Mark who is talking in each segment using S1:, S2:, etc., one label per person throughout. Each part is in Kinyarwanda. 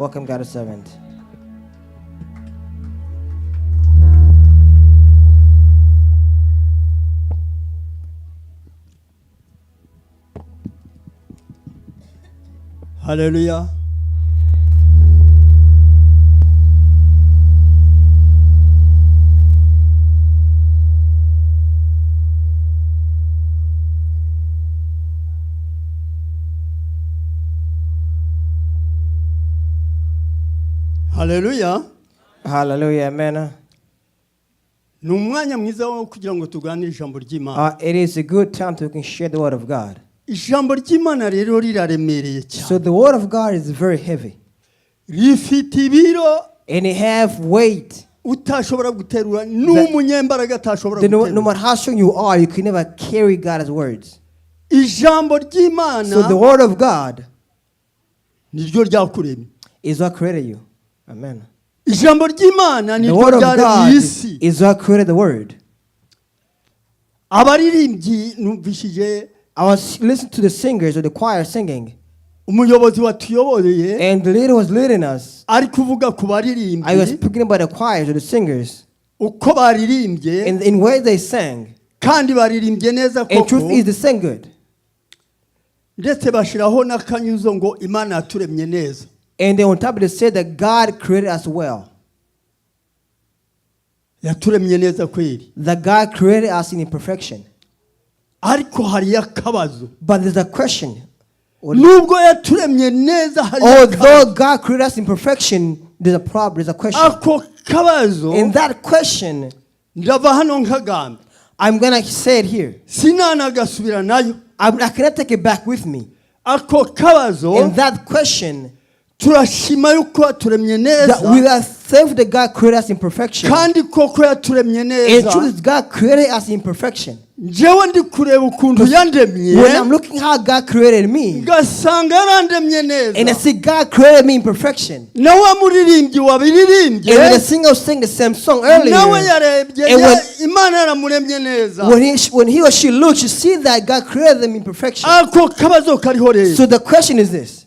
S1: Welcome, God's servant.
S2: Haleluya. Haleluya.
S1: Hallelujah, amen.
S2: Ni umwanya mwiza wo kugira ngo tuganire ijambo ry'Imana.
S1: It is a good time to we can share the word of God.
S2: Ijambo ry'Imana rero riraremereye
S1: So
S2: cyane.
S1: the word of God is very heavy,
S2: Rifite ibiro
S1: and it have weight.
S2: Utashobora guterura n'umunyembaraga atashobora
S1: Then no
S2: guterura.
S1: matter how strong you are, you can never carry God's words.
S2: Ijambo ry'Imana
S1: So the word of God
S2: niryo ryakuremye.
S1: Is what created you. Amen.
S2: Ijambo ry'Imana
S1: The
S2: niryo
S1: word of
S2: ryaremye
S1: God
S2: isi.
S1: is what created the word.
S2: Abaririmbyi numvishije
S1: I was listening to the singers or the choir singing,
S2: umuyobozi watuyoboreye
S1: and the leader was leading us.
S2: ari kuvuga ku
S1: I was
S2: baririmbyi
S1: speaking about the choirs or the singers,
S2: uko baririmbye
S1: and in way they sang.
S2: Kandi baririmbye neza
S1: And truth
S2: koko
S1: is, they sang good.
S2: Ndetse bashyiraho n'akanyuzo ngo Imana yaturemye neza.
S1: And then on top of it, they said that God created us well.
S2: Yaturemye neza kweri.
S1: That God created us in imperfection.
S2: Ariko hariyo akabazo.
S1: But there's a question.
S2: Nubwo yaturemye neza hariyo akabazo.
S1: Although God created us in perfection, there's a problem, there's a question.
S2: Ako kabazo
S1: And that question,
S2: ndava hano nkagamba
S1: I'm gonna say it here.
S2: Sinanagasubira nayo.
S1: I cannot take it back with me.
S2: Ako kabazo
S1: And that question,
S2: turashima yuko yaturemye
S1: that
S2: neza
S1: we are thankful that God created us in perfection.
S2: Kandi koko yaturemye
S1: And
S2: neza.
S1: truth is, God created us in perfection.
S2: Njyewe ndi kureba ukuntu yandemye
S1: When I'm looking how God created me,
S2: ngasanga yarandemye
S1: and I
S2: neza
S1: see God created me in perfection.
S2: Na wa muririmbyi wabiririmbye
S1: And when the singer was singing the same song earlier,
S2: nawe yarebye
S1: and when,
S2: Imana yaramuremye neza.
S1: when he or she looks, you see that God created them in perfection.
S2: Ako kabazo kariho rero
S1: So the question is this: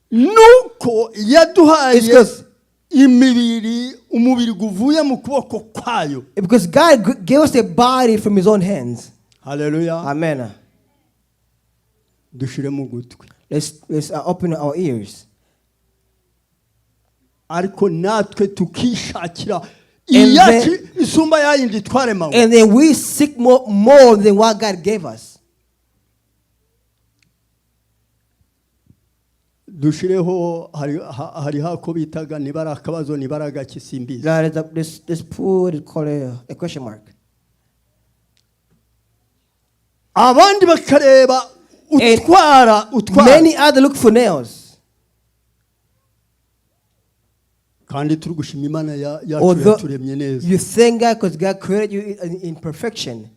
S2: nuko yaduhaye
S1: It's 'cause-
S2: imibiri umubiri guvuye mu kuboko kwayo.
S1: Because God gave us a body from His own hands.
S2: Haleluya.
S1: Amen.
S2: Dushire mu gutwi.
S1: Let's open our ears.
S2: Ariko natwe tukishakira
S1: And
S2: iyacu isumba yayindi twaremawe.
S1: And then we seek more than what God gave us.
S2: Dushireho hari hari hako bitaga niba ari akabazo niba ari agaki simbizi.
S1: That is this put call it a question mark.
S2: Abandi bakareba utwara utwara
S1: Many other look for nails.
S2: Kandi turi gushima Imana yacu
S1: Although
S2: yaturemye neza.
S1: You thank God because God created you in perfection.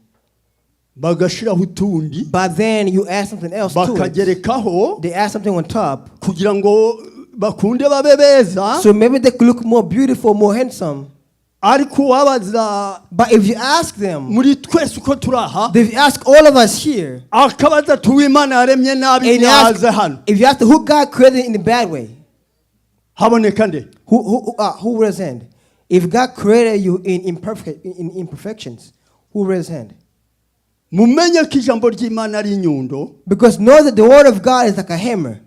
S2: Bagashiraho utundi
S1: But then you add something else to it.
S2: bakagerekaho
S1: They add something on top.
S2: Kugira ngo bakunde babe beza.
S1: So maybe they could look more beautiful, more handsome.
S2: Ariko uwabaza
S1: But if you ask them,
S2: muri twese uko turi aha
S1: if you ask all of us here,
S2: akabaza ati uwimana yaremye nabi
S1: and you ask,
S2: naze hano
S1: if you ask who God created in the bad way,
S2: haboneka nde?
S1: who raised hand? If God created you in imperfections, who raised hand?
S2: Mumenye ko ijambo ry'Imana ari inyundo.
S1: Because know that the word of God is like a hammer.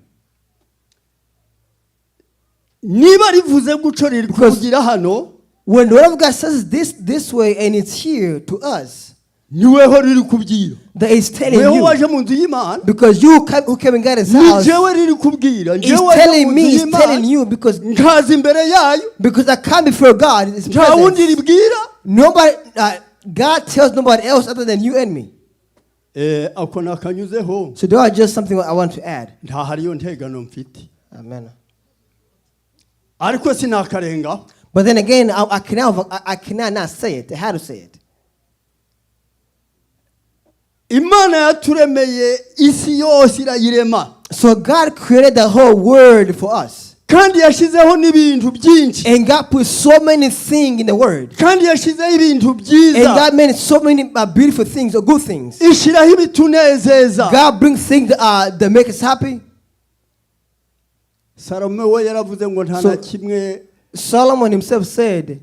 S2: Niba rivuze guco riri
S1: Because-
S2: kuvugira hano
S1: When the word of God says this way and it's here to us,
S2: niweho riri kubwira
S1: that it's telling
S2: weho
S1: you.
S2: waje mu nzu y'Imana.
S1: Because you came, who came in God's
S2: Ni
S1: house,
S2: jewe riri kubwira
S1: it's
S2: njyewe waje
S1: telling
S2: mu
S1: me,
S2: nzu
S1: it's telling
S2: y'Imana
S1: you because
S2: nkaza imbere yayo
S1: because I come before God in His
S2: nta wundi
S1: presence.
S2: ribwira.
S1: Nobody, God tells nobody else other than you and me.
S2: Eh, ako nakanyuzeho.
S1: So there are just something I want to add.
S2: Nta hariyo ntegano mfite
S1: Amen.
S2: Ariko sinakarengaho.
S1: But then again, I cannot not say it. I had to say it.
S2: Imana yaturemeye isi yose irayirema.
S1: So God created the whole world for us.
S2: Kandi yashyizeho n'ibintu byinshi.
S1: And God put so many things in the world.
S2: Kandi yashyizeho ibintu
S1: And
S2: byiza.
S1: God made so many beautiful things or good things.
S2: Ishyiraho ibitunezeza.
S1: God brings things that make us happy.
S2: Salomo we yaravuze ngo nta na kimwe
S1: Solomon himself said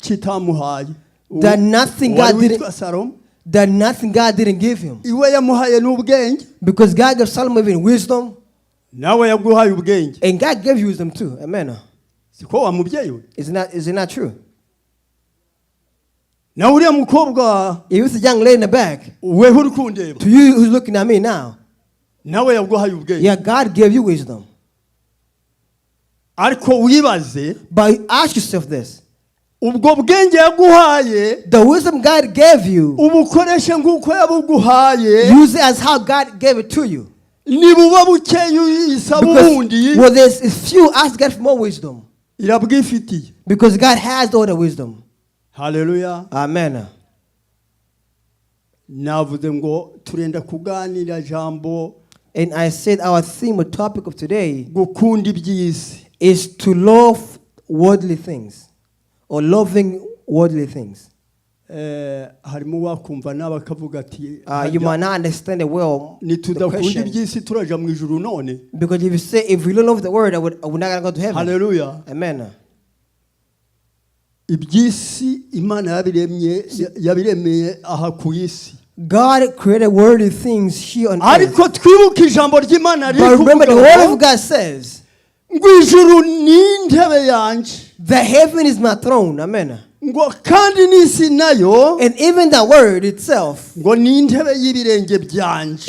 S2: kitamuhaye.
S1: that nothing
S2: Uwari
S1: God didn't
S2: witwa Salomo
S1: that nothing God didn't give him.
S2: iwe yamuhaye n'ubwenge.
S1: Because God gave Solomon even wisdom,
S2: Nawe yaguhaye ubwenge.
S1: And God gave you wisdom too. Amen.
S2: Siko wa mubyeyi we?
S1: Is it not true?
S2: Nawe uriya mukobwa
S1: If it's a young lady in the back,
S2: weho uri kundeba
S1: to you who's looking at me now,
S2: nawe yaguhaye ubwenge.
S1: Yeah, God gave you wisdom.
S2: Ariko wibaze
S1: But ask yourself this:
S2: ubwo bwenge yaguhaye
S1: the wisdom God gave you,
S2: ubukoreshe nk'uko yabuguhaye.
S1: Use it as how God gave it to you.
S2: Nibuba bukeya uyisaba
S1: Because
S2: ubundi
S1: well, there's few, ask God for more wisdom.
S2: Irabwifitiye.
S1: Because God has all the wisdom.
S2: Haleluya.
S1: Amen.
S2: Navuze ngo turenda kuganira jambo
S1: And I said our theme or topic of today
S2: gukunda iby'isi.
S1: Is to love worldly things or loving worldly things.
S2: Eh, harimo uwakumva nawe akavuga ati
S1: You might not understand it well, the
S2: nitudakunda
S1: question.
S2: Iby'isi turaja mu ijuru none.
S1: Because if you say, if we don't love the word, I would not gonna go to heaven.
S2: Haleluya.
S1: Amen.
S2: Iby'isi Imana yabiremye yabiremeye aha ku isi.
S1: God created worldly things here on earth.
S2: Ariko twibuke ijambo ry'Imana riri
S1: But remember, the
S2: kuvuga
S1: word
S2: ngo
S1: of God says,
S2: ngo ijuru ni intebe yanjye
S1: "The heaven is my throne." Amen.
S2: Ngo kandi n'isi nayo
S1: And even the word itself
S2: ngo ni intebe y'ibirenge byanjye.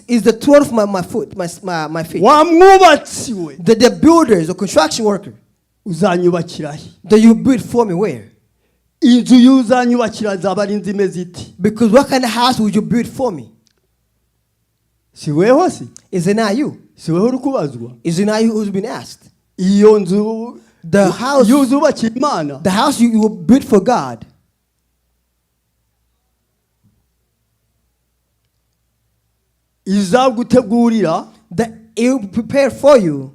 S1: is the throne of my foot, my feet.
S2: Wa mwubatsi we
S1: The builders, the construction worker,
S2: uzanyubakira he?
S1: That you build for me where?
S2: Inzu y'uzanyubakira azaba ari inzu imeze iti?
S1: Because what kind of house would you build for me?
S2: Si weho si?
S1: Is it not you?
S2: Si weho uri kubazwa?
S1: Is it not you who's been asked?
S2: Iyo nzu
S1: The house,
S2: y'uzubakira Imana
S1: the house you will build for God,
S2: izagutegurira
S1: that it will prepare for you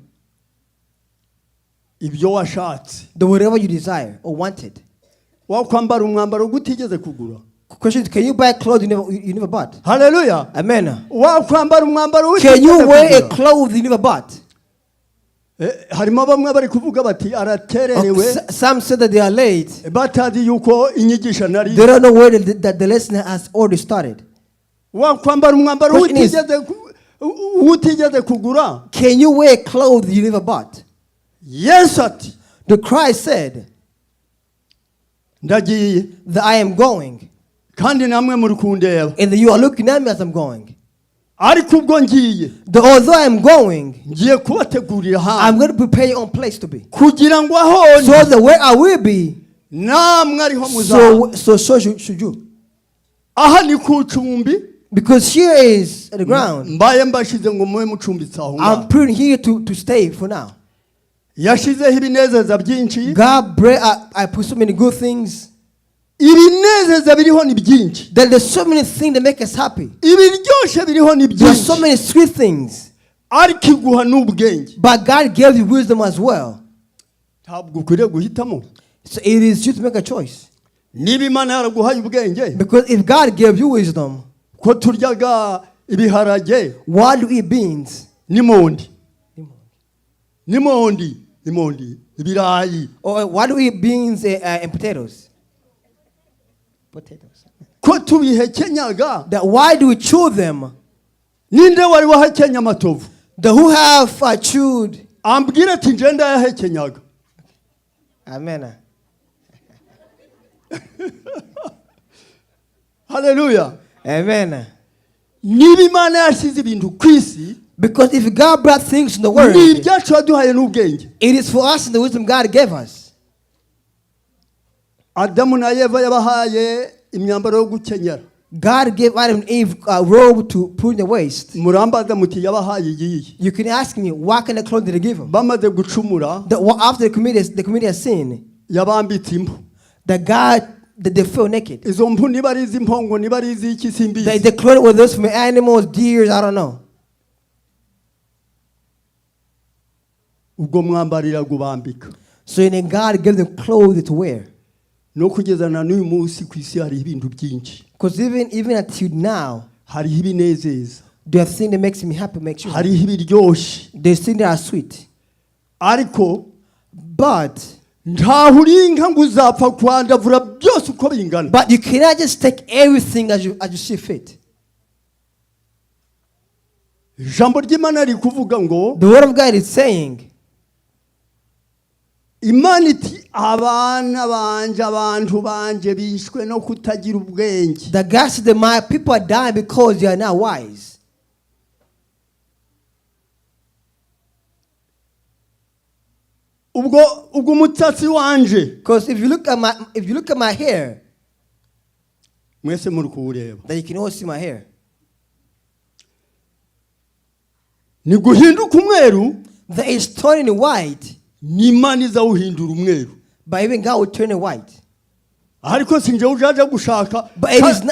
S2: ibyo washatse.
S1: The whatever you desire or wanted.
S2: Wakwambara umwambaro utigeze kugura?
S1: Question is, can you buy clothes you never bought?
S2: Haleluya.
S1: Amen.
S2: Wakwambara umwambaro
S1: Can you
S2: utigeze
S1: wear a
S2: kugura?
S1: clothes you never bought?
S2: Eh, harimo bamwe bari kuvuga bati aratererewe.
S1: Some said that they are late.
S2: Batazi yuko inyigisho nari
S1: They don't know where that the lesson has already started.
S2: Wakwambara umwambaro
S1: Question is,
S2: utigeze ku- utigeze kugura?
S1: Can you wear clothes you never bought?
S2: Yesu ati
S1: The Christ said
S2: ndagiye
S1: that I am going,
S2: kandi namwe muri kundeba
S1: and you are looking at me as I'm going.
S2: Ariko ubwo ngiye
S1: Although I am going,
S2: ngiye kubategurira
S1: I'm
S2: ahantu
S1: going to prepare your own place to be.
S2: kugira ngo aho ndi
S1: So that where I will be,
S2: namwe ariho muzaba.
S1: so should you.
S2: Aha ni ku icumbi.
S1: Because here is the ground.
S2: Mbaye mbashize ngo mube mucumbitse aho
S1: I'm
S2: ngaho.
S1: putting here to stay for now.
S2: Yashizeho ibinezeza byinshi.
S1: God, I put so many good things.
S2: Ibinezeza biriho ni byinshi.
S1: That there's so many things that make us happy.
S2: Ibiryoshye biriho ni
S1: There's so
S2: byinshi.
S1: Many sweet things.
S2: Ariko iguha n'ubwenge.
S1: But God gave you wisdom as well.
S2: Ntabwo ukwiriye guhitamo.
S1: So it is you to make a choice.
S2: Niba Imana yaraguhaye ubwenge
S1: Because if God gave you wisdom,
S2: ko turyaga ibiharage
S1: why do you eat beans?
S2: N'imondi n'imondi n'imondi ibirayi.
S1: Or why do we eat beans and potatoes? Potatoes.
S2: Ko tubihekenyaga?
S1: That why do we chew them?
S2: Ninde wari wahekenya amatovu?
S1: The who have chewed.
S2: Ambwira ati nje ndayahekenyaga.
S1: Amen.
S2: Haleluya.
S1: Amen.
S2: Niba Imana yashyize ibintu ku isi
S1: Because if God brought things in the world,
S2: ni ibyacu yaduhaye n'ubwenge.
S1: It is for us in the wisdom God gave us.
S2: Adamu na Eva yabahaye imyambaro yo gukenyera.
S1: God gave Adam and Eve a robe to put in the waist.
S2: Murambaza muti yabahaye iyihe?
S1: You can ask me, what kind of clothes did he give him?
S2: Bamaze gucumura
S1: After they committed a sin,
S2: yabambitse impu.
S1: That God, that they feel naked.
S2: Izo mpu niba ari iz'impongo niba ari iz'iki simbizi.
S1: The clothing were those from animals, deers, I don't know.
S2: Ubwo mwambarira kubambika.
S1: So then God gave them clothes to wear.
S2: No kugeza na n'uyu munsi ku isi hariho ibintu byinshi.
S1: Because even until now,
S2: hariho ibinezeza.
S1: There are things that makes me happy, makes you happy.
S2: Hariho ibiryoshye.
S1: There's things that are sweet.
S2: Ariko
S1: But
S2: ntaho uri inka ngo uzapfa kwandavura byose uko bingana.
S1: But you cannot just take everything as you see fit.
S2: Ijambo ry'Imana riri kuvuga ngo
S1: The word of God is saying,
S2: Imana iti abana banje abantu banje bishwe no kutagira ubwenge.
S1: That God said that my people are dying because they are not wise.
S2: Ubwo ubwo umutsatsi wanje
S1: Because if you look at my hair,
S2: mwese muri kuwureba
S1: then you can all see my hair.
S2: Ni guhinduka umweru.
S1: That is turning white,
S2: Ni Imana izawuhindura umweru.
S1: But even God will turn it white.
S2: Ariko sinjye ujaja gushaka.
S1: But it is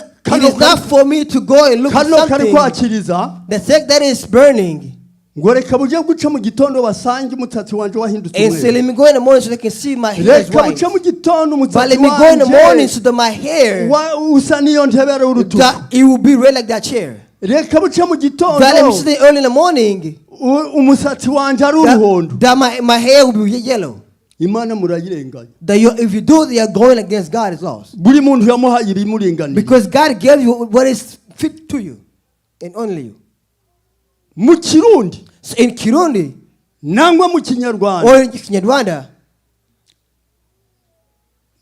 S1: not for me to go and look for
S2: Kano kari
S1: something.
S2: kwakiriza
S1: The thing that is burning
S2: ngo reka buje guca mu gitondo basange umutsatsi wanje wahindutse
S1: and say,
S2: umweru.
S1: "Let me go in the morning so they can see my hair is
S2: Reka
S1: white."
S2: buce mu gitondo
S1: But
S2: umutsatsi
S1: let me go in the morning
S2: wanje
S1: so that my hair,
S2: wa- usa n'iyo ntebe ari urutuku.
S1: that it will be red like that chair.
S2: Reka buce mu gitondo
S1: That let me see early in the morning
S2: u- umusatsi wanje ari uruhondo.
S1: that my hair will be yellow.
S2: Imana murayirenganya.
S1: That you, if you do, you are going against God's laws.
S2: Buri muntu yamuhaye ibimuringaniye.
S1: Because God gave you what is fit to you and only you.
S2: Mu Kirundi
S1: So in Kirundi
S2: nangwa mu Kinyarwanda
S1: or in Kinyarwanda,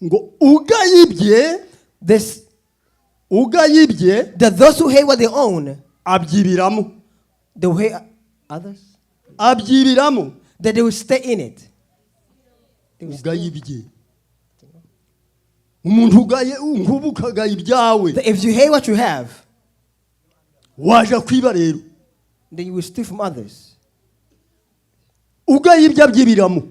S2: ngo ugayibye
S1: this
S2: ugayibye
S1: that those who hate what they own,
S2: abyibiramo.
S1: They will hate others,
S2: Abyibiramo.
S1: That they will stay in it. They will stay.
S2: Ugayibye umuntu ugaye nkubu ukagaya ibyawe
S1: That if you hate what you have,
S2: waje kwiba rero.
S1: Then you will steal from others.
S2: Ugaye ibyo abyibiramo.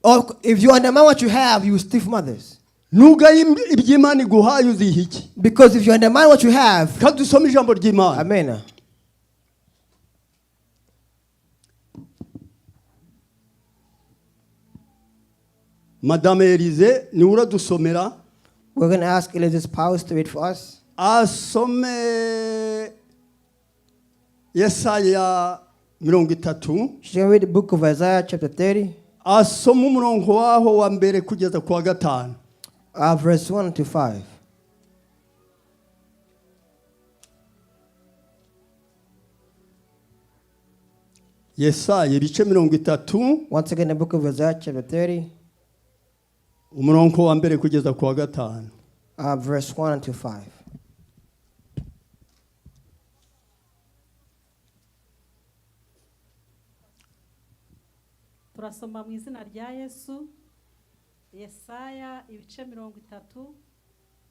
S1: Or if you undermine what you have, you will steal from others.
S2: Nugaye iby'Imana iguhaye uziha iki?
S1: Because if you undermine what you have,
S2: Kandi dusome ijambo ry'Imana.
S1: Amen.
S2: Madame Elize niwe uradusomera.
S1: We're going to ask Elizabeth Powers to read for us.
S2: Asome Yesaya 30.
S1: She's going to read the book of Isaiah, chapter 30,
S2: Asome umurongo waho wa mbere kugeza ku wa gatanu.
S1: Verse 1 to 5.
S2: Yesaya ibice 30.
S1: Once again, the book of Isaiah, chapter 30,
S2: Umurongo wa mbere kugeza ku wa gatanu.
S1: Verse 1 to 5.
S3: Turasoma mu izina rya Yesu. Yesaya ibice 30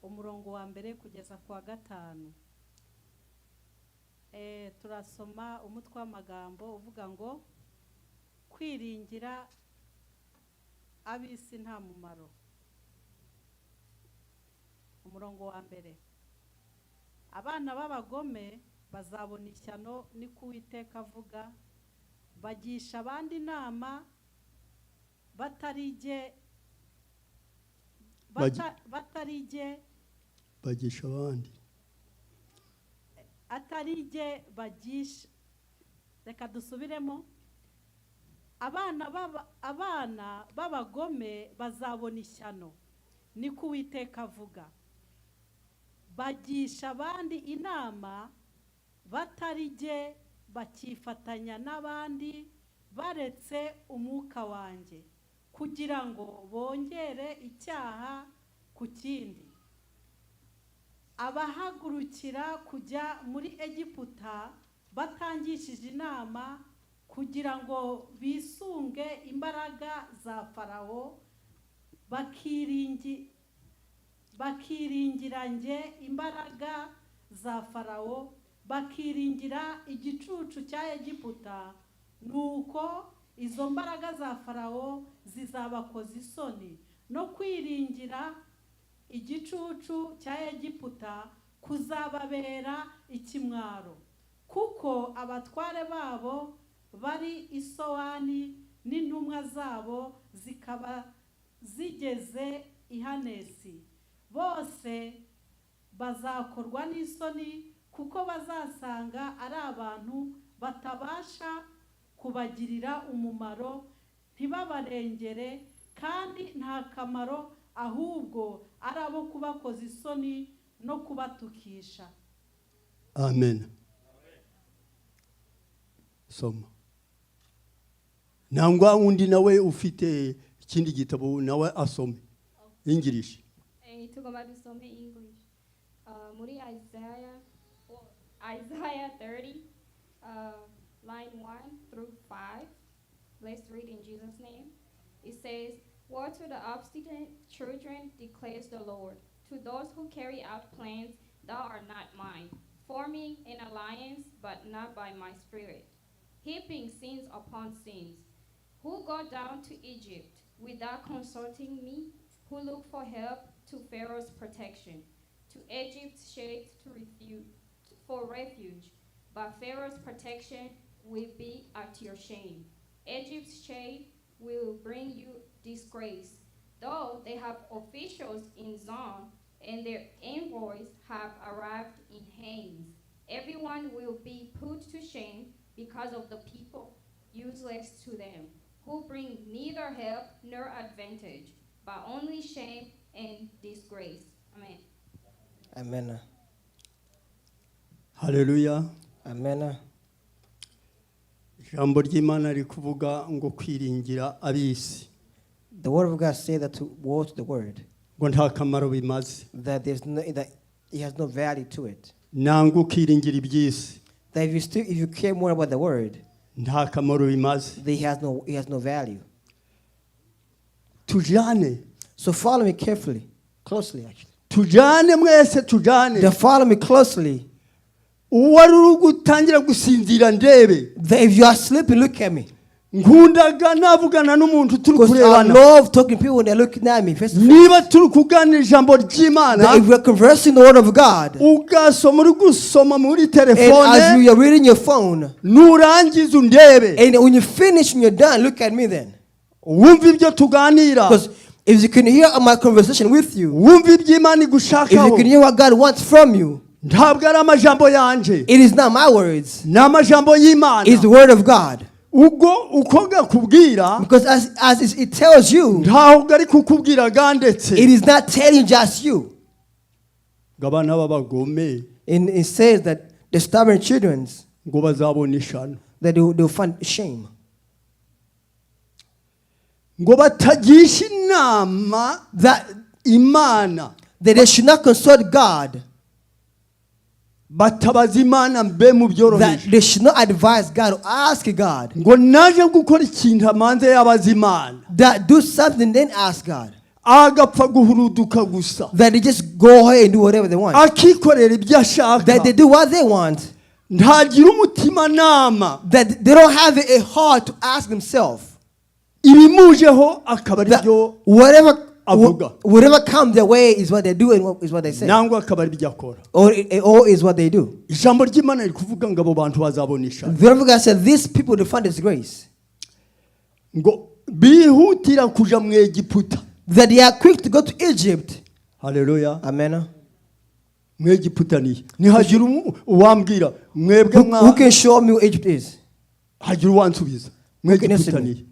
S3: umurongo wa mbere kugeza ku wa gatanu. Turasoma umutwe w'amagambo uvuga ngo kwiringira ab'isi nta mumaro. Umurongo wa mbere: abana b'abagome bazabona ishyano, ni ko Uwiteka avuga, bagisha abandi inama batarige batarige
S2: Bagisha abandi
S3: atarige bagisha. Reka dusubiremo: abana b'abagome bazabona ishyano, niko Uwiteka avuga, bagisha abandi inama batarige bakifatanya n'abandi baretse umwuka wanjye kugira ngo bongere icyaha ku kindi, abahagurukira kujya muri Egiputa batangishije inama kugira ngo bisunge imbaraga za Farawo bakiringira nge imbaraga za Farawo bakiringira igicucu cya Egiputa, nuko izo mbaraga za Farawo zizabakoza isoni no kwiringira igicucu cya Egiputa kuzababera ikimwaro, kuko abatware babo bari i Sowani n'intumwa zabo zikaba zigeze i Hanesi, bose bazakorwa n'isoni kuko bazasanga ari abantu batabasha kubagirira umumaro. Ntibabarengere kandi nta kamaro ahubwo ari abo kubakoza isoni no kubatukisha.
S2: Amen. Soma nangwa undi nawe ufite ikindi gitabo nawe asome English.
S4: Tugomba dusome English. Muri Isaiah, well, Isaiah 30, line 1 through 5. Let's read in Jesus' name. It says, "Woe to the obstinate children, declares the Lord, to those who carry out plans that are not mine, forming an alliance, but not by my spirit, heaping sins upon sins, who go down to Egypt without consulting me, who look for help to Pharaoh's protection, to Egypt's shade to refuge, for refuge, but Pharaoh's protection will be at your shame. Egypt's shade will bring you disgrace, though they have officials in Zon and their envoys have arrived in Hanes. Everyone will be put to shame because of the people useless to them, who bring neither help nor advantage, but only shame and disgrace." Amen.
S1: Amen.
S2: Haleluya.
S1: Amen.
S2: Ijambo ry'Imana riri kuvuga ngo kwiringira ab'isi
S1: The word of God says that to woe to the word,
S2: ngo nta kamaro bimaze
S1: that there's no, that it has no value to it.
S2: Nangwa ukiringira iby'isi
S1: That if you care more about the word,
S2: nta kamaro bimaze.
S1: That it has no value.
S2: Tujane.
S1: So follow me carefully, closely actually.
S2: Tujane mwese tujane.
S1: Then follow me closely.
S2: Uwari uri gutangira gusinzira ndebe.
S1: That if you are sleeping, look at me.
S2: Nkundaga navugana n'umuntu turi
S1: Because I
S2: kurebana.
S1: Love talking to people when they're looking at me face to face.
S2: Niba turi kuganira ijambo ry'Imana
S1: That if we're conversing the word of God,
S2: ugasoma uri gusoma muri
S1: and as
S2: telefone
S1: you are reading your phone,
S2: nurangiza undebe
S1: and when you finish and you're done, look at me then.
S2: Wumve ibyo tuganira.
S1: Because if you can hear my conversation with you,
S2: Wumve iby'Imana
S1: if you
S2: igushakaho.
S1: Can hear what God wants from you,
S2: Ntabwo ari amajambo yanje
S1: it is not my words,
S2: ni amajambo y'Imana.
S1: It's the word of God.
S2: Ubwo uko gakubwira
S1: Because as it tells you,
S2: ntabwo ari kukubwira gandetse
S1: it is not telling just you.
S2: Ngo abana b'abagome
S1: And it says that the stubborn children,
S2: ngo bazabona ishano
S1: that they will find shame.
S2: Ngo batagisha inama
S1: That,
S2: Imana
S1: that they should not consult God,
S2: batabaza Imana mbe mu
S1: that
S2: byoroheje
S1: they should not advise God or ask God.
S2: Ngo naje gukora ikintu amanze yabaza Imana
S1: That do something, then ask God.
S2: Agapfa guhuruduka gusa
S1: That they just go ahead and do whatever they want.
S2: Akikorera ibyo ashaka
S1: That they do what they want.
S2: Ntagira umutimanama
S1: That they don't have a heart to ask themselves.
S2: Ibimujeho akaba ari
S1: That
S2: byo avuga.
S1: Whatever comes their way is what they do and is what they say.
S2: Nangwa akaba ari byo akora.
S1: Or is what they do.
S2: Ijambo ry'Imana riri kuvuga ngo abo bantu bazabona ishano
S1: The word of God said these people will find this grace.
S2: Ngo bihutira kuja mu Egiputa.
S1: That they are quick to go to Egypt.
S2: Haleluya.
S1: Amen.
S2: Mu Egiputa nihe nihagira uwambwira mwebwe
S1: Who,
S2: mwa
S1: who can show me where Egypt is?
S2: Hagira uwansubiza mu
S1: Who can answer
S2: Egiputa
S1: me?
S2: nihe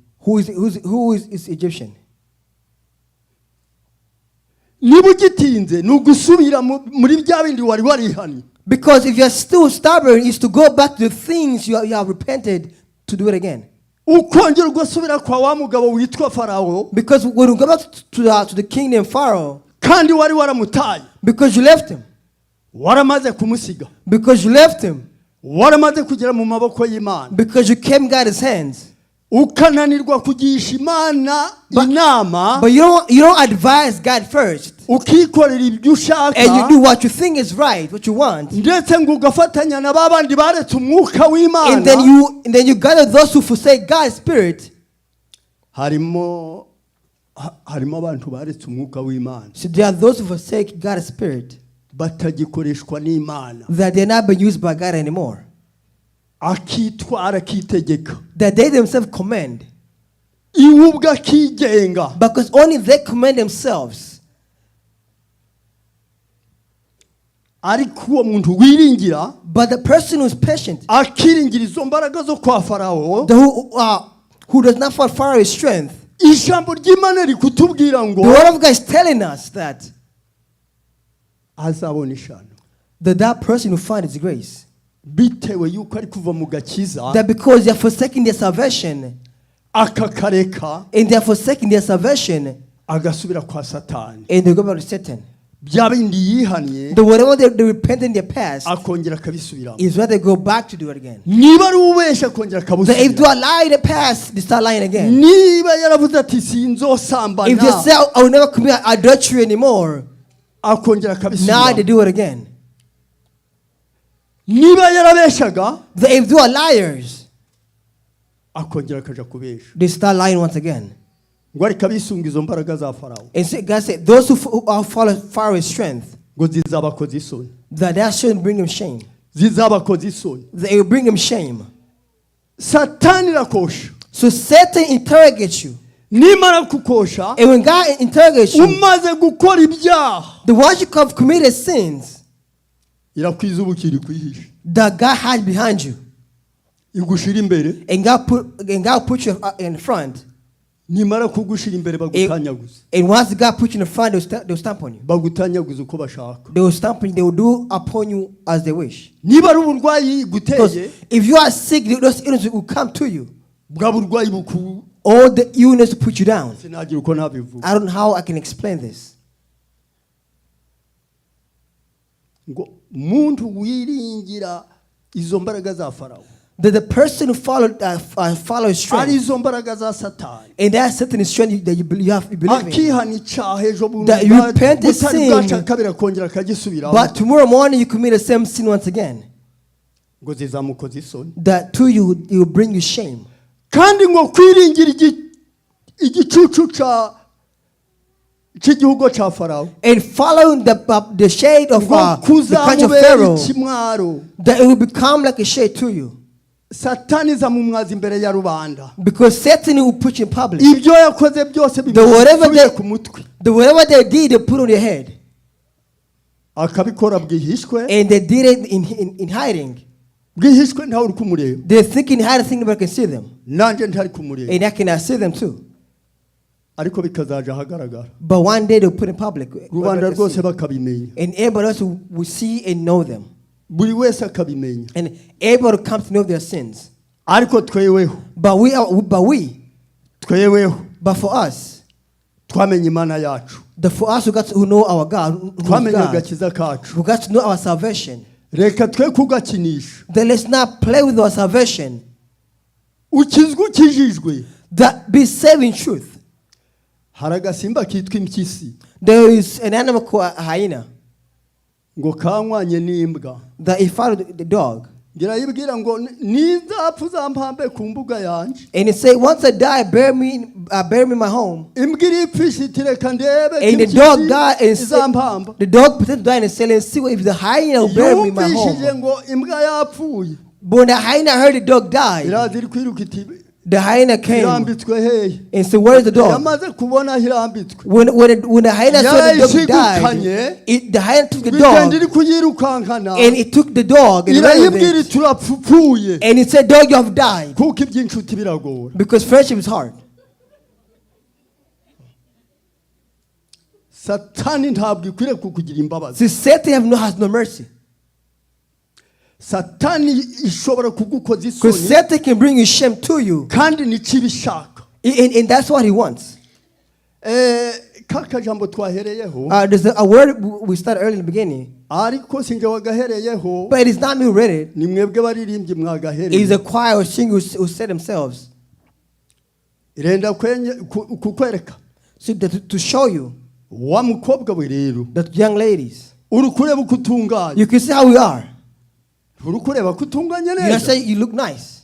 S1: Who is Egyptian?
S2: Niba ugitinze ni ugusubira muri bya bindi wari warihannye.
S1: Because if you're still stubborn, is to go back to the things you have repented to do it again.
S2: Ukongera ugasubira kwa wa mugabo witwa Farawo
S1: Because when you go back to the king named Pharaoh,
S2: kandi wari waramutaye
S1: because you left him,
S2: waramaze kumusiga
S1: because you left him,
S2: waramaze kugera mu maboko y'Imana
S1: because you came God's hands.
S2: Ukananirwa kugisha Imana inama
S1: But you don't advise God first.
S2: Ukikorera ibyo ushaka
S1: And you do what you think is right, what you want.
S2: Ndetse ngo ugafatanya na ba bandi baretse umwuka w'Imana.
S1: And then you gather those who forsake God's spirit.
S2: Harimo harimo abantu baretse umwuka w'Imana
S1: So there are those who forsake God's spirit,
S2: batagikoreshwa n'Imana
S1: that they're not being used by God anymore.
S2: Akitwara akitegeka
S1: That they themselves command.
S2: Iwe ubwe akigenga.
S1: Because only they command themselves.
S2: Ariko uwo muntu wiringira
S1: But the person who's patient,
S2: akiringira izo mbaraga zo kwa Farawo
S1: the who Who does not follow Pharaoh's strength.
S2: Ijambo ry'Imana rikutubwira ngo
S1: The word of God is telling us that
S2: azabona ishano
S1: that person will find his grace.
S2: Bitewe yuko ari kuva mu gakiza
S1: That because they are forsaking their salvation
S2: akakareka
S1: and they are forsaking their salvation
S2: agasubira kwa Satani
S1: and they go back to Satan.
S2: Bya bindi yihannye
S1: The whatever they repent in their past
S2: akongera akabisubiramo
S1: is what they go back to do it again.
S2: Niba ari ubeshya akongera
S1: That if they
S2: akabusubiramo
S1: are lying in the past, they start lying again.
S2: Niba yaravuze ati
S1: If they
S2: sinzosambana
S1: say, "I will never commit adultery anymore,"
S2: akongera
S1: now they
S2: akabisubiramo
S1: do it again.
S2: Niba yarabeshaga
S1: That if they are liars,
S2: akongera akaja kubesha
S1: they start lying once again.
S2: Ngo ariko abisunga izo mbaraga za Farawo
S1: And so God said, those who are follow Pharaoh's strength,
S2: ngo zizabakoza isoni
S1: that shouldn't bring them shame.
S2: Zizabakoza isoni
S1: That it will bring them shame.
S2: Satani irakosha
S1: So Satan interrogates you.
S2: Nimara kukosha
S1: And when God interrogates you,
S2: umaze gukora ibyaha
S1: the ones you have committed sins
S2: irakwiza ubukiri kwihisha
S1: that God has behind you.
S2: Igushira imbere
S1: And God put you in front.
S2: Nimara kugushira imbere bagutanyaguza
S1: And once God put you in the front, they'll stamp on you.
S2: Bagutanyaguza uko bashaka
S1: They will stamp on you. They will do upon you as they wish.
S2: Niba ari uburwayi
S1: Because
S2: guteye
S1: if you are sick, those illnesses will come to you.
S2: Bwa burwayi buku
S1: All the illness will put you down.
S2: Sinagira uko nabivuga
S1: I don't know how I can explain this.
S2: Ngo muntu wiringira izo mbaraga za Farawo
S1: That the person who follows strength,
S2: ari izo mbaraga za Satani
S1: and that certain strength that you believe, you have, you believe in.
S2: Akihana icyaha ejo bundi
S1: That you repent the
S2: butari
S1: sin.
S2: bwaca kabiri akongera akagisubiramo
S1: But tomorrow morning you commit the same sin once again.
S2: Ngo zizamukoza isoni
S1: That to you, it will bring you shame.
S2: Kandi ngo kwiringira igicucu ca cy'igihugu cya Farawo
S1: And following the shade of
S2: ngo
S1: the country of
S2: kuzamubera
S1: Pharaoh,
S2: ikimwaro
S1: that it will become like a shade to you.
S2: Satani izamumwaza imbere ya rubanda
S1: Because Satan will put you in public.
S2: Ibyo yakoze byose
S1: The whatever
S2: bimusubire
S1: they-
S2: ku mutwe
S1: The whatever they did, they put on their head.
S2: Akabikora bwihishwe
S1: And they did it in hiding.
S2: Bwihishwe ntawe uri kumureba
S1: They think in hiding, thinking nobody can see them.
S2: Nanjye ntari kumureba
S1: And I cannot see them too.
S2: Ariko bikazaja ahagaragara
S1: But one day they'll put in public.
S2: Rubanda
S1: Everybody can
S2: rwose
S1: see.
S2: bakabimenya
S1: And everybody else will see and know them.
S2: Buri wese akabimenya
S1: And everybody comes to know their sins.
S2: Ariko tweweho
S1: But we are, but we,
S2: tweweho
S1: but for us,
S2: twamenye Imana yacu
S1: the for us who got to who know our God, who
S2: twamenye
S1: God,
S2: agakiza kacu
S1: who got to know our salvation,
S2: reka twe kugakinisha
S1: then let's not play with our salvation.
S2: Ukizwe ukijijwe
S1: That be saved in truth.
S2: Hari agasimba kitwa impyisi
S1: There is an animal called a hyena
S2: ngo kanywanye n'imbwa
S1: that it followed the dog.
S2: Ngira ngo nizapfa uzampambe ku mbuga yanjye
S1: And it said, "Once I die, bury me in my home."
S2: Imbwa iripfisha iti reka ndebe ko
S1: And the dog
S2: impyisi
S1: died and said,
S2: izampamba
S1: the dog pretended to die and said, "Let's see if the hyena will bury me in my
S2: yumvishije
S1: home."
S2: Ngo imbwa yapfuye
S1: But when the hyena heard the dog die,
S2: iraza iri kwiruka iti
S1: the hyena came
S2: irambitswe hehe
S1: and said, "Where is the dog?"
S2: Yamaze kubona aho irambitswe
S1: When the hyena saw the dog died,
S2: Yarayishigukanye.
S1: the hyena took the
S2: bigenda
S1: dog
S2: iri kuyirukankana
S1: and it took the dog and ran with
S2: irayibwira
S1: it.
S2: iti urapfupfuye
S1: And it said, "Dog, you have died."
S2: kuko iby'inshuti biragora
S1: Because friendship is hard.
S2: Satani ntabwo ikwiriye kukugira imbabazi
S1: See, Satan has no mercy.
S2: Satani ishobora kugukoza
S1: Because
S2: isoni
S1: Satan can bring you shame to you.
S2: Kandi nicyo ibishaka
S1: And that's what he wants.
S2: Eh, ka kajambo twahereyeho
S1: There's a word we started early in the beginning,
S2: ariko sinjye wagahereyeho
S1: but it is not me who read it.
S2: Ni mwebwe baririmbyi
S1: It is
S2: mwagahereye
S1: a choir or singers who said themselves.
S2: Irenda kukwereka
S1: So that to show you
S2: wa mukobwa we rero
S1: that young ladies,
S2: uri kureba uko utunganye
S1: you can see how we are.
S2: Uri kureba ko utunganye
S1: You don't
S2: neza
S1: say you look nice.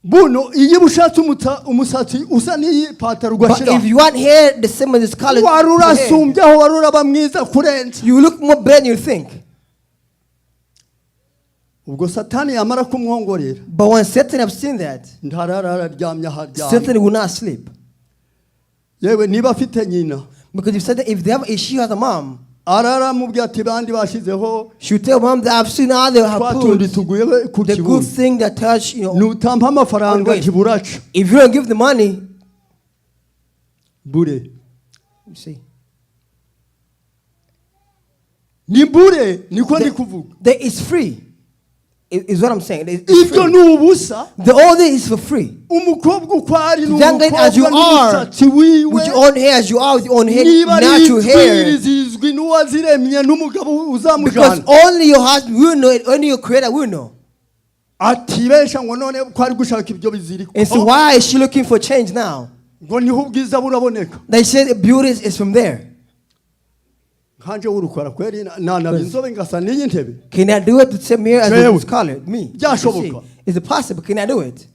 S2: Buno iyo ushatse umusatsi usa n'iyi pataro
S1: But
S2: ugashyira
S1: if you want hair the same as this color,
S2: wari
S1: to hair,
S2: urasumbyeho wari uraba mwiza kurenza
S1: you look more better than you think.
S2: Ubwo Satani yamara kumwongorera
S1: But when Satan have seen that,
S2: ntarara araryamye aharyamye
S1: Satan will not sleep.
S2: Yewe niba afite nyina
S1: Because if Satan, if they have, if she has a mom,
S2: Araramubwira ati bandi bashyizeho
S1: She would tell mom that I've seen how they have
S2: twa tundi
S1: put
S2: tuguye ku
S1: the good
S2: kibuno
S1: thing that touch.
S2: Nutampa amafaranga
S1: Wait.
S2: ntiburaca.
S1: If you don't give the money,
S2: bure
S1: you see,
S2: ni bure niko ndi kuvuga.
S1: That is free. Is what I'm saying. It's
S2: Ibyo
S1: free.
S2: ni ubusa.
S1: The all this is for free.
S2: Umukobwa uko ari ni
S1: Young lady as you
S2: umukobwa
S1: are,
S2: n'umusatsi wiwe
S1: with your own hair as you are, with your own hair,
S2: niba ari
S1: natural hair.
S2: inzwiri zizwi n'uwaziremye n'umugabo
S1: Because
S2: uzamujyana
S1: only your husband will know it, only your creator will know.
S2: Atibesha ngo none ko ari gushaka ibyo biziriko
S1: And so why is she looking for change now?
S2: Ngo niho ubwiza buraboneka.
S1: They said the beauty is from there.
S2: Nkanje w'urukara kweri nanaba inzobe ngasa n'iyi ntebe.
S1: Can I do it the same here as
S2: Jewe.
S1: this color? Me. You
S2: Byashoboka.
S1: see. Is it possible? Can I do it?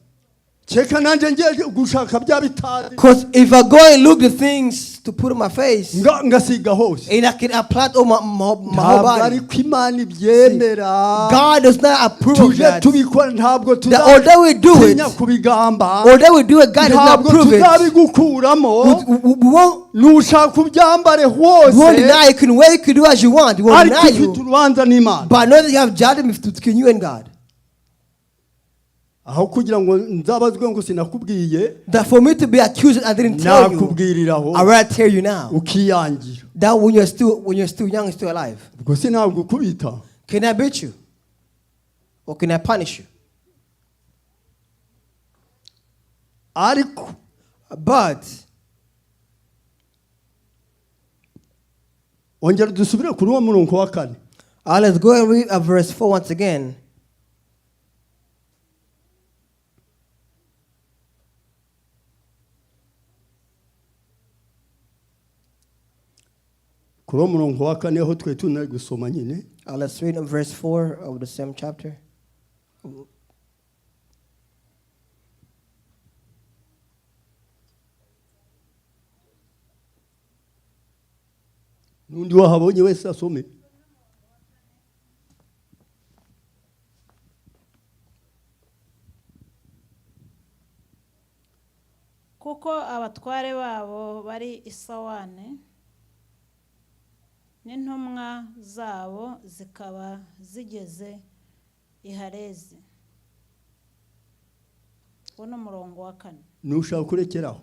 S2: Keka nanjye ngiye gushaka bya bitari
S1: Because if I go and look the things to put on my face,
S2: nga- ngasiga hose
S1: and I can apply it on my whole
S2: ntabwo
S1: body.
S2: ariko Imana ibyemera.
S1: God does not approve of
S2: Tuje
S1: that.
S2: tubikora ntabwo
S1: That although we do it,
S2: tuzatinya kubigamba
S1: although we do it, God does not
S2: ntabwo
S1: approve it.
S2: tuzabigukuramo
S1: We won't,
S2: nushaka ubyambare
S1: we won't
S2: hose
S1: deny you can wear, you can do as you want. We won't
S2: ariko
S1: deny
S2: ufite
S1: you.
S2: urubanza n'Imana.
S1: But know that you have judgment between you and God.
S2: Aho kugira ngo nzabazwe ngo sinakubwiye
S1: That for me to be accused, I didn't tell you.
S2: nakubwiriraho
S1: I rather tell you now.
S2: ukiyangira.
S1: That when you're still young and still alive.
S2: Ubwo sinagukubita.
S1: Can I beat you? Or can I punish you?
S2: Ariko
S1: But
S2: ongera dusubire kuri uwo murongo wa kane.
S1: Let's go and read verse 4 once again.
S2: Kuri uwo murongo wa kane ho twe tunari gusoma nyine.
S1: Let's read verse 4 of the same chapter.
S2: N'undi wahabonye wese asome.
S3: Kuko abatware babo bari isawane n'intumwa zabo zikaba zigeze i Harezi. Uwo ni umurongo wa kane.
S2: Nushaka kurekeraho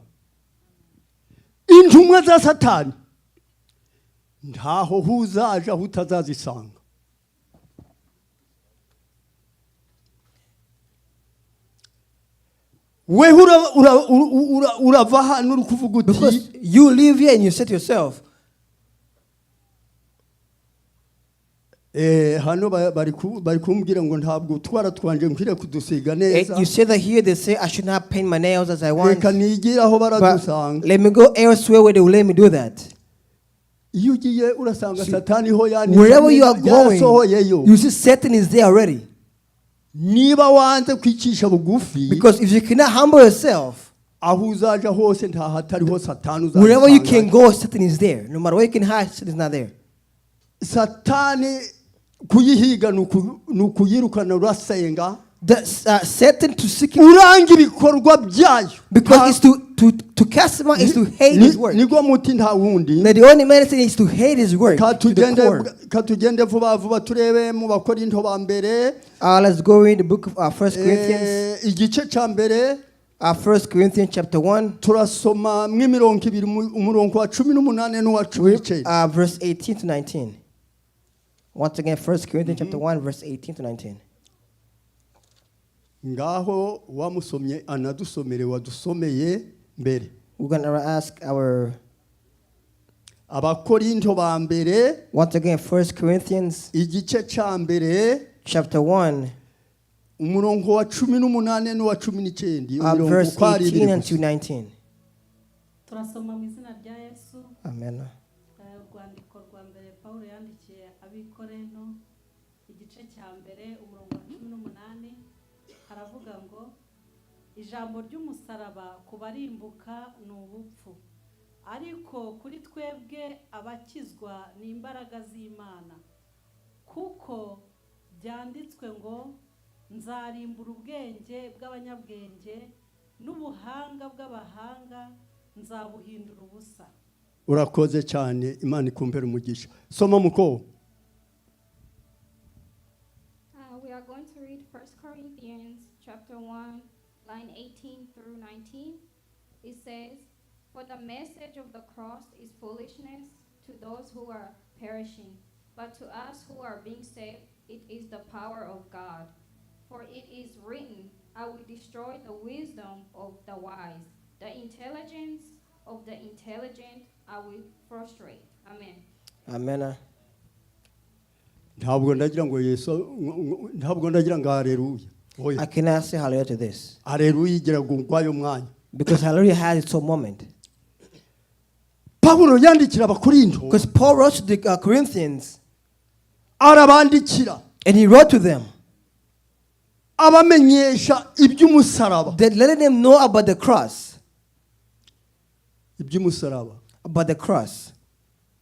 S2: intumwa za Satani ntaho huzaje aho utazazisanga. Weho ura- ura- ura- urava hano uri kuvuga uti
S1: Because you live here and you say to yourself,
S2: Eh, hano ba- bari ku- bari kumbwira ngo ntabwo utwara twanje nkwiriye kudusiga neza.
S1: You say that here they say I should not paint my nails as I want.
S2: Reka nigire aho
S1: But
S2: baradusanga.
S1: let me go elsewhere where they will let me do that.
S2: Iyo ugiye urasanga Satani ho
S1: Wherever you are going,
S2: yarasohoyeyo.
S1: You see Satan is there already.
S2: Niba wanze kwicisha bugufi
S1: Because if you cannot humble yourself,
S2: aho uzaja hose nta hatariho Satani
S1: wherever you can
S2: uzasanga.
S1: go, Satan is there. No matter where you can hide, Satan is not there.
S2: Satani kuyihiga ni uku- ni ukuyirukana urasenga
S1: The Satan to seek him
S2: uranga ibikorwa byayo
S1: because it's to cast him out is to hate
S2: Ni-
S1: his work.
S2: nigwo muti nta wundi.
S1: Now the only medicine is to hate his work to the
S2: Katugende
S1: core.
S2: katugende vuba vuba turebe mu Bakorinto ba mbere.
S1: Let's go read the book of First Corinthians.
S2: Eh, igice cya mbere.
S1: First Corinthians chapter 1,
S2: Turasoma mw'imirongo ibiri mu- umurongo wa cumi n'umunani n'uwa cumi n'icyenda.
S1: Verse 18 to 19. Once again, First Corinthians chapter 1, verse 18 to 19.
S2: Ngaho wamusomye anadusomere wadusomeye mbere.
S1: We're going to ask our,
S2: Abakorinto ba mbere
S1: once again, First Corinthians
S2: igice cya mbere
S1: chapter 1,
S2: umurongo wa cumi n'umunani n'uwa cumi n'icyenda iyo mirongo
S1: verse
S2: uko ari ibiri
S1: 18 and
S2: gusa.
S1: to 19.
S3: Turasoma mu izina rya Yesu.
S1: Amen.
S3: Eh, urwandiko rwa mbere Paul yandikiye Abikorento igice cya mbere umurongo wa cumi n'umunani haravuga ngo ijambo ry'umusaraba ku barimbuka ni ubupfu ariko kuri twebwe abakizwa ni imbaraga z'Imana kuko byanditswe ngo nzarimbura ubwenge bw'abanyabwenge n'ubuhanga bw'abahanga nzabuhindura ubusa.
S2: Urakoze cyane, Imana ikumpera umugisha. Soma muko.
S4: We are going to read 1 Corinthians chapter 1, line 18 through 19. It says, "For the message of the cross is foolishness to those who are perishing, but to us who are being saved, it is the power of God. For it is written, 'I will destroy the wisdom of the wise, the intelligence of the intelligent I will frustrate.'" Amen.
S1: Amen.
S2: Ntabwo ndagira ngo Yesu, ntabwo ndagira ngo hareruya, oya.
S1: I cannot say hallelujah to this.
S2: Hareruya igira ngo ngwayo mwanya.
S1: Because hallelujah has its own moment.
S2: Pawulo yandikira Abakorinto.
S1: Because Paul wrote to the Corinthians
S2: Arabandikira
S1: and he wrote to them
S2: abamenyesha iby'umusaraba.
S1: That letting them know about the cross.
S2: Iby'umusaraba.
S1: About the cross.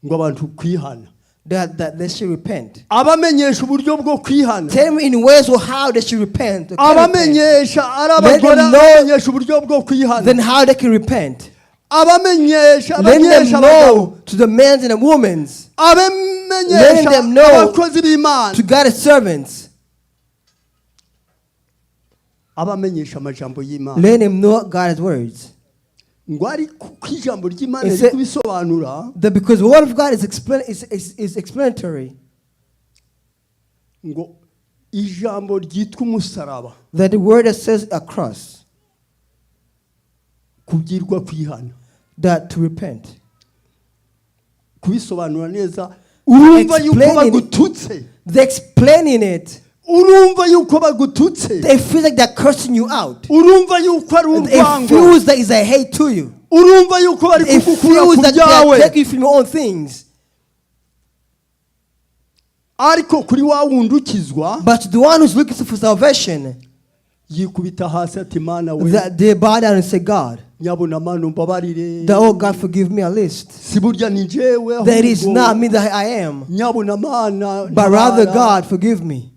S2: Ngo abantu kwihana.
S1: That they should repent.
S2: Abamenyesha uburyo bwo kwihana.
S1: Tell them in ways of how they should repent. They can repent.
S2: Abamenyesha ari
S1: Let them
S2: abagore
S1: know
S2: abamenyesha uburyo bwo kwihana.
S1: Then how they can repent.
S2: Abamenyesha
S1: Letting them
S2: abamenyesha abagabo
S1: know to the men and the women,
S2: abamenyesha
S1: Letting them know
S2: abakozi b'Imana
S1: to God's servants.
S2: Abamenyesha amajambo y'Imana.
S1: Letting them know God's words.
S2: Ngo ariko uko ijambo ry'Imana
S1: Ese-
S2: riri kubisobanura
S1: That because the word of God is explanatory.
S2: Ngo ijambo ryitwa umusaraba
S1: That the word that says a cross,
S2: kubyirwa kwihana
S1: that to repent.
S2: Kubisobanura neza urumva yuko
S1: Explaining-
S2: bagututse.
S1: They're explaining it.
S2: Urumva yuko bagututse.
S1: They feel like they're cursing you out.
S2: Urumva yuko ari
S1: It
S2: urwango.
S1: feels like it's a hate to you.
S2: Urumva yuko bari
S1: It
S2: kugukura
S1: feels
S2: ku
S1: like they are
S2: byawe.
S1: taking you from your own things.
S2: Ariko kuri wa wundi ukizwa
S1: But the one who's looking for salvation,
S2: yikubita hasi ati Mana we
S1: that they bow down and say, "God,
S2: nyabuna Mana umbabarire
S1: that oh God, forgive me at least.
S2: Si burya ni jewe
S1: That is
S2: ahubwo
S1: not me that I am,
S2: nyabuna Mana
S1: but rather
S2: ntabara."
S1: God, forgive me."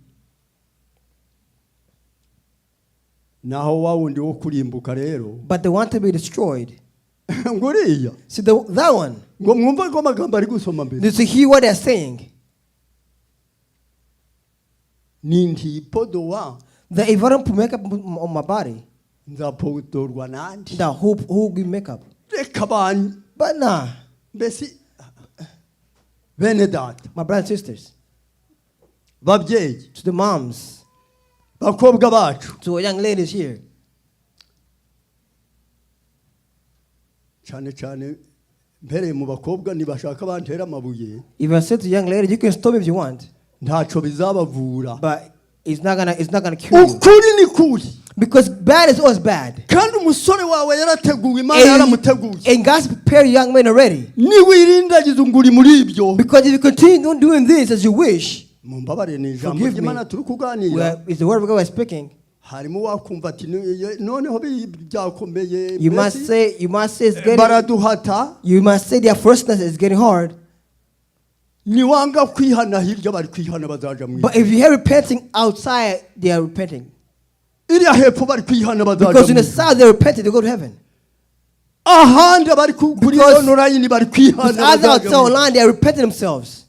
S2: Naho wa wundi wo kurimbuka rero
S1: But they want to be destroyed.
S2: Ngo uriya
S1: See, that one,
S2: ngo mwumve ko amagambo ari gusoma mbere
S1: did you hear what they're saying?
S2: Ni ntipodowa
S1: That if I don't put makeup on my body,
S2: nzapodorwa nande
S1: that who give makeup?
S2: Reka abantu
S1: But nah,
S2: mbese bene data
S1: my brothers and sisters,
S2: babyeyi
S1: to the moms,
S2: bakobwa bacu
S1: to our young ladies here,
S2: cyane cyane mpereye mu bakobwa nibashaka bantera amabuye
S1: if I say to young ladies, you can stop if you want,
S2: ntacyo bizabavura
S1: but it's not gonna cure you.
S2: Ukuri ni kuri.
S1: Because bad is always bad.
S2: Kandi umusore wawe yarateguwe Imana
S1: And,
S2: yaramuteguye
S1: and God's prepared young men already.
S2: Niwirindagiza ngo uri muri ibyo
S1: Because if you continue on doing this as you wish,
S2: mumbabarire ni ijambo
S1: Forgive me.
S2: ry'Imana turi kuganira
S1: well, it's the word of God we're speaking.
S2: Harimo wakumva ati "Noneho byakomeye
S1: You must
S2: mbese
S1: say, you must say it's getting,
S2: baraduhata
S1: you must say their firstness is getting hard.
S2: Niwanga kwihana hirya bari kwihana bazaja mu
S1: But
S2: ijuru.
S1: if you hear repenting outside, they are repenting.
S2: Iriya hepfo bari kwihana bazaja
S1: Because in
S2: mu
S1: the
S2: ijuru.
S1: south, they're repenting, they go to heaven.
S2: Ahandi abari kuri
S1: Because-
S2: online bari kwihana
S1: Because others
S2: bazaja
S1: outside
S2: mu ijuru.
S1: online, they are repenting themselves.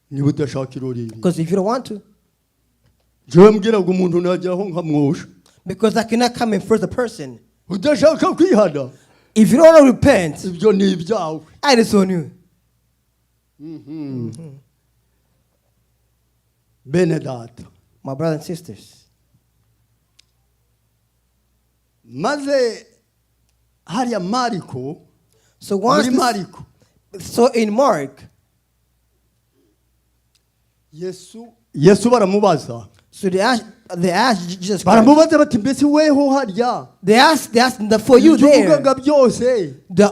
S2: Niba udashaka irorero
S1: Because if you don't want to,
S2: jewe mbwiraga umuntu najyaho nkamwosha
S1: because I cannot come and first a person.
S2: Udashaka kwihana
S1: If you don't want to repent,
S2: ibyo ni ibyawe.
S1: I disown you.
S2: Bene data
S1: My brothers and sisters.
S2: Maze hariya Mariko
S1: So once
S2: muri Mariko
S1: so in Mark,
S2: Yesu baramubaza
S1: so they asked Jesus Christ.
S2: baramubaza bati mbese weho harya
S1: They asked that for you
S2: ibyo
S1: there,
S2: uvugaga byose
S1: the,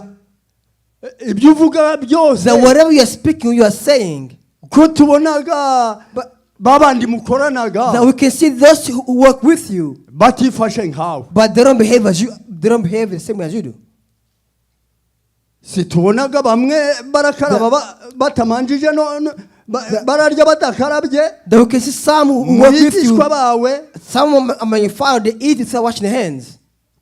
S2: ibyo uvuga byose
S1: that whatever you are speaking, you are saying,
S2: ko tubonaga
S1: but
S2: babandi mukoranaga
S1: that we can see those who work with you,
S2: batifashe nkawe
S1: but they don't behave as you, they don't behave the same way as you do.
S2: Situbonaga bamwe barakaraba batamanjije bararya badakarabye
S1: That we can see some who
S2: mu
S1: work with you,
S2: bigishwa bawe
S1: some among your father, they eat without washing their hands.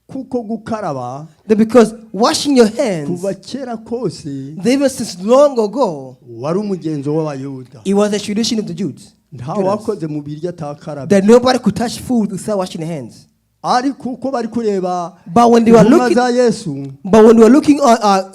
S2: Kuko gukaraba
S1: That because washing your hands,
S2: kuva kera kose
S1: even since long ago,
S2: wari umugenzo w'abayuda.
S1: It was a tradition of the Jews.
S2: Nta
S1: Judas.
S2: wakoze mu biryo atakarabye.
S1: That nobody could touch food without washing their hands.
S2: Ariko uko bari kureba
S1: But when they were
S2: intumwa
S1: looking,
S2: za Yesu
S1: but when they were looking on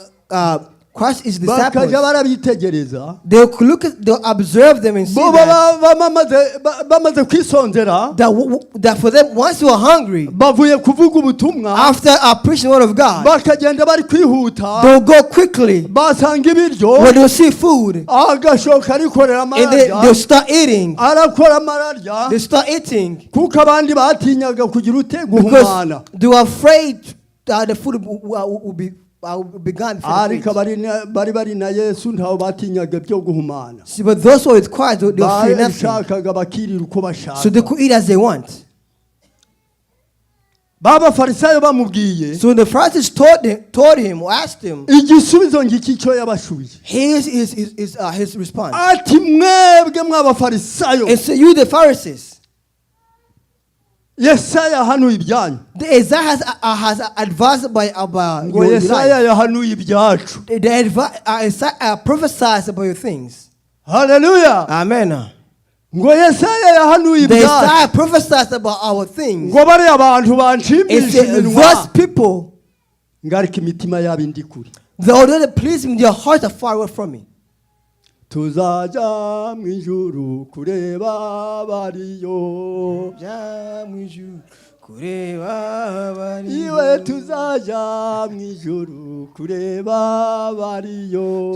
S1: Christ's disciples,
S2: bakajya barabitegereza
S1: they could look at, they observe them and see
S2: bo
S1: that,
S2: baba bamaze kwisonzera
S1: that for them, once they were hungry,
S2: bavuye kuvuga ubutumwa
S1: after preaching the word of God,
S2: bakagenda bari kwihuta
S1: they'll go quickly
S2: basanga ibiryo
S1: when they'll see food
S2: agashoka arikorera
S1: and they,
S2: amararya
S1: they'll start eating.
S2: arakora amararya
S1: They start eating
S2: kuko abandi batinyaga kugira ute guhumana
S1: because they were afraid that the food will be gone before they
S2: ariko
S1: eat.
S2: bari bari na Yesu ntaho batinyaga byo guhumana.
S1: See, but those who were with Christ, they were fearing nothing.
S2: Bashakaga bakirira uko
S1: So they
S2: bashaka.
S1: could eat as they want.
S2: B'abafarisayo bamubwiye
S1: So when the Pharisees told him or asked him,
S2: igisubizo ngiki cyo yabashubije.
S1: Here is his response.
S2: Ati mwebwe mw'abafarisayo
S1: And so you, the Pharisees,
S2: Yesaya yahanuye ibyanyu.
S1: The Isaiah has advised by about
S2: Ngo
S1: your
S2: Yesaya
S1: life.
S2: yahanuye ibyacu.
S1: The Isaiah prophesies about your things.
S2: Haleluya.
S1: Amen.
S2: Ngo Yesaya yahanuye
S1: The
S2: ibyacu.
S1: Isaiah prophesies about our things.
S2: Ngo bariya bantu
S1: It
S2: banshimisha
S1: said,
S2: iminwa
S1: those people,
S2: ngarika imitima yabo indi kure.
S1: although they please me, their hearts are far away from me.
S2: Tuzajya mu ijuru kureba bariyo. Iwe tuzajya mu ijuru kureba bariyo.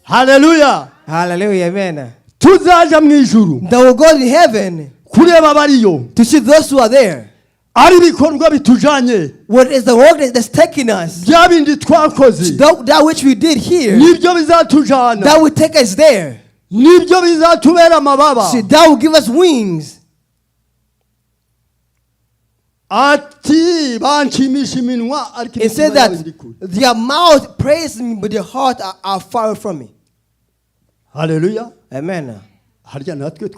S2: Haleluya.
S1: Hallelujah, amen.
S2: Tuzajya mu ijuru
S1: That will go to heaven
S2: kureba bariyo.
S1: to see those who are there.
S2: Ari ibikorwa bitujanye
S1: What is the work that's taking us?
S2: bya bindi twakoze
S1: That which we did here,
S2: nibyo bizatujana
S1: that will take us there.
S2: nibyo bizatubera amababa.
S1: See, that will give us wings.
S2: Ati banshimisha iminwa ariko
S1: It said
S2: imitima yabo indi
S1: that
S2: kure.
S1: their mouth praise me, but their heart are far from me.
S2: Haleluya.
S1: Amen.
S2: Harya natwe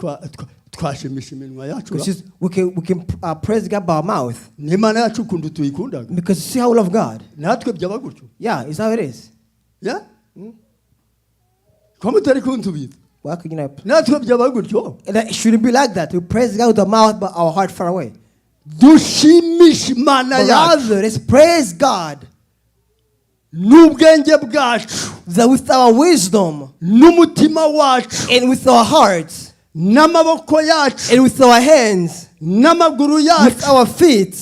S2: twashimisha iminwa yacu ra?
S1: Because we can praise God by our mouth.
S2: N'Imana yacu ukuntu tuyikundaga
S1: Because see how we love God.
S2: natwe byaba gutyo.
S1: Yeah, it's how it is.
S2: Yeah? Ko mutari kunsubiza
S1: Why could you not?
S2: natwe byaba gutyo.
S1: That it shouldn't be like that. We praise God with our mouth, but our heart far away.
S2: Dushimisha Imana
S1: But
S2: yacu
S1: rather, let's praise God
S2: n'ubwenge bwacu
S1: that with our wisdom
S2: n'umutima wacu
S1: and with our hearts
S2: n'amaboko yacu
S1: and with our hands,
S2: n'amaguru
S1: with
S2: yacu
S1: our feet,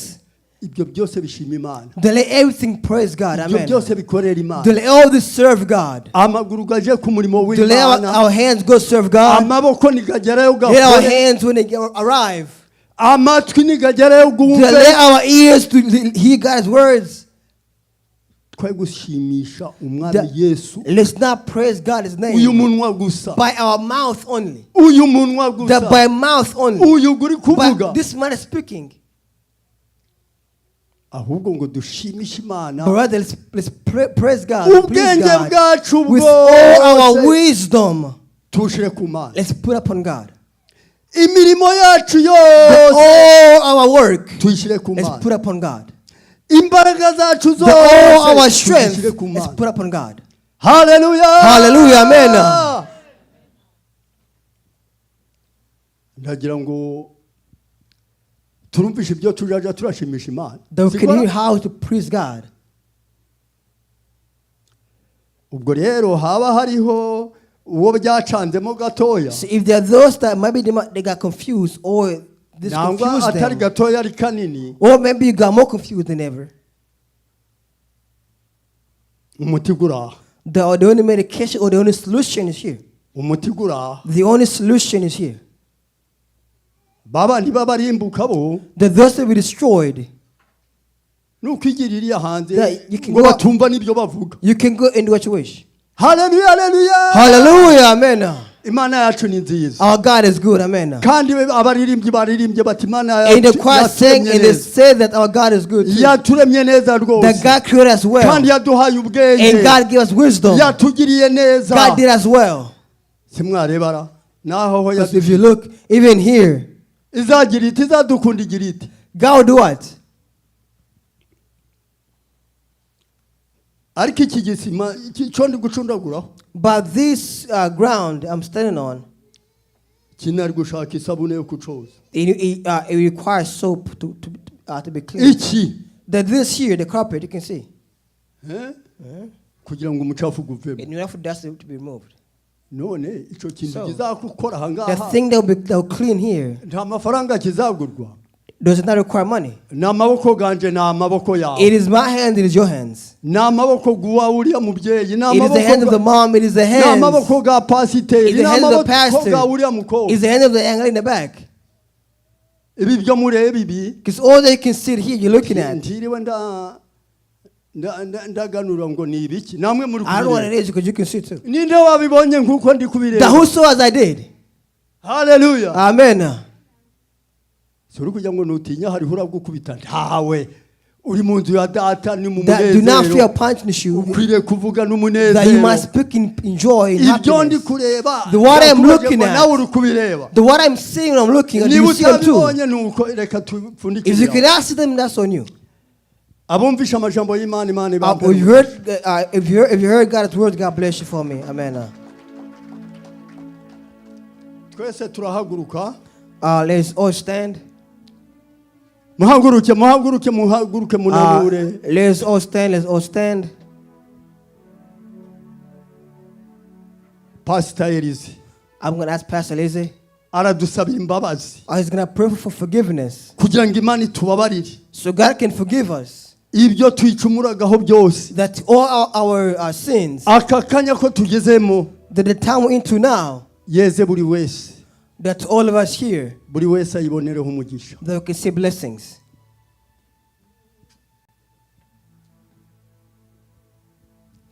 S2: ibyo byose bishima Imana.
S1: They let everything praise God.
S2: Ibyo
S1: Amen.
S2: byose bikorera Imana.
S1: They let all this serve God.
S2: Amaguru gaje ku murimo
S1: They let
S2: w'Imana.
S1: our hands go serve God.
S2: Amaboko nigagerayo
S1: Let our
S2: gakore.
S1: hands when they arrive.
S2: Amatwi nigagerayo
S1: They
S2: gumve.
S1: let our ears to hear God's words.
S2: Twe gushimisha umwami Yesu
S1: Let's not praise God's
S2: uyu
S1: name
S2: munwa gusa.
S1: by our mouth only.
S2: Uyu munwa
S1: That
S2: gusa.
S1: by mouth only.
S2: Uyu guri kuvuga.
S1: But this man is speaking.
S2: Ahubwo ngo dushimishe Imana.
S1: But rather, let's praise God. Please
S2: Ubwenge
S1: God.
S2: bwacu
S1: With all our
S2: bwose
S1: wisdom,
S2: tushire ku Mana.
S1: let's put upon God.
S2: Imirimo yacu
S1: With
S2: yose
S1: all our work,
S2: tuyishyire ku
S1: let's
S2: Mana.
S1: put upon God.
S2: Imbaraga zacu
S1: With all our
S2: zose
S1: strength,
S2: tuzishyire ku
S1: let's
S2: Mana.
S1: put upon God.
S2: Haleluya.
S1: Hallelujah, amen.
S2: Ndagira ngo turumvishe ibyo tujaja turashimisha Imana.
S1: That we can
S2: Siko?
S1: hear how to praise God.
S2: Ubwo rero haba hariho uwo byacanzemo gatoya
S1: So if there are those that maybe they got confused or this
S2: nangwa
S1: confused
S2: atari
S1: them,
S2: gatoya ari kanini
S1: or maybe you got more confused than ever.
S2: Umuti guraha.
S1: The only medication or the only solution is here.
S2: Umuti guraha.
S1: The only solution is here.
S2: Babandi babarimbuka bo
S1: That those that be destroyed,
S2: nukwigira iriya hanze
S1: That you can
S2: ngo
S1: go-
S2: batumva n'ibyo bavuga.
S1: you can go and do what you wish.
S2: Haleluya, haleluya.
S1: Hallelujah, amen.
S2: Imana yacu ni nziza.
S1: Our God is good, amen.
S2: Kandi abaririmbyi baririmbye bati Imana
S1: And the choir sang
S2: yaturemye
S1: and they
S2: neza.
S1: said that our God is good too.
S2: Yaturemye neza
S1: That
S2: rwose.
S1: God created us well.
S2: Kandi yaduhaye ubwenge.
S1: And God gave us wisdom.
S2: Yatugiriye neza.
S1: God did us well.
S2: Simwarebara naho ho
S1: Because if you look, even here,
S2: Izagira iti izadukunda igira iti
S1: God will do what?
S2: Ariko iki gisima iki cyo ndi gucundaguraho
S1: But this ground I'm standing on,
S2: kinari gushaka isabune yo kucoza.
S1: it requires soap to be clean.
S2: Iki
S1: That this here, the carpet, you can see,
S2: eh? Kugira ngo umucafu guvemo.
S1: in order for dust to be removed.
S2: None icyo kintu
S1: So,
S2: kizakukora
S1: the
S2: ahangaha
S1: thing that will clean here
S2: nta mafaranga kizagurwa.
S1: Does not require money.
S2: Ni amaboko ganje ni amaboko
S1: It
S2: yawe.
S1: is my hand, it is your hands.
S2: Ni amaboko guwa uriya mubyeyi ni
S1: It is the hand of the
S2: amaboko
S1: mom, it is the
S2: ni
S1: hands.
S2: amaboko ga pasiteri
S1: It's
S2: ni
S1: the hand of the
S2: amaboko
S1: pastor.
S2: ga uriya mukobwa.
S1: It's the hand of the young lady in the back.
S2: Ibi byo mureba ibi
S1: Because all that you can see here, you're looking at.
S2: Ntiriwe nda nda- nda- ndaganura ngo ni ibiki namwe muri
S1: I don't know what it
S2: kubireba.
S1: is because you can see too.
S2: Ninde wabibonye nkuko ndi
S1: That
S2: kubireba?
S1: who saw as I did?
S2: Haleluya.
S1: Amen.
S2: Si uri kugira ngo nutinya hariho uragukubita ntawe uri mu nzu ya data ni mu
S1: That do not fear
S2: munezero
S1: punching you.
S2: ukwiriye kuvuga
S1: That you
S2: n'umunezero.
S1: must speak in joy, in
S2: Ibyo ndi
S1: happiness.
S2: kureba
S1: The what I'm
S2: ndakubaje
S1: looking
S2: ngo
S1: at.
S2: nawe uri kubireba.
S1: The what I'm seeing when I'm looking at,
S2: Niba
S1: you see them too.
S2: utabibonye nuko reka
S1: If you
S2: tupfundikire.
S1: cannot see them, that's on you.
S2: Abumvisha amajambo y'Imana Imana ibampe
S1: If you heard, if you heard God's word, God bless you for me. Amen.
S2: Twese turahaguruka.
S1: Let's all stand.
S2: Muhaguruke muhaguruke muhaguruke munanure.
S1: Let's all stand. Let's all stand.
S2: Pasita Elize
S1: I'm gonna ask Pastor Lizzie.
S2: aradusabira imbabazi
S1: He's gonna pray for forgiveness,
S2: kugira ngo Imana itubabarire
S1: so God can forgive us
S2: ibyo tuyicumuragaho byose.
S1: That all our sins,
S2: Aka kanya ko tugezemo
S1: that the time we're into now,
S2: yeze buri wese
S1: that all of us here,
S2: buri wese ayibonereho umugisha.
S1: that we can see blessings.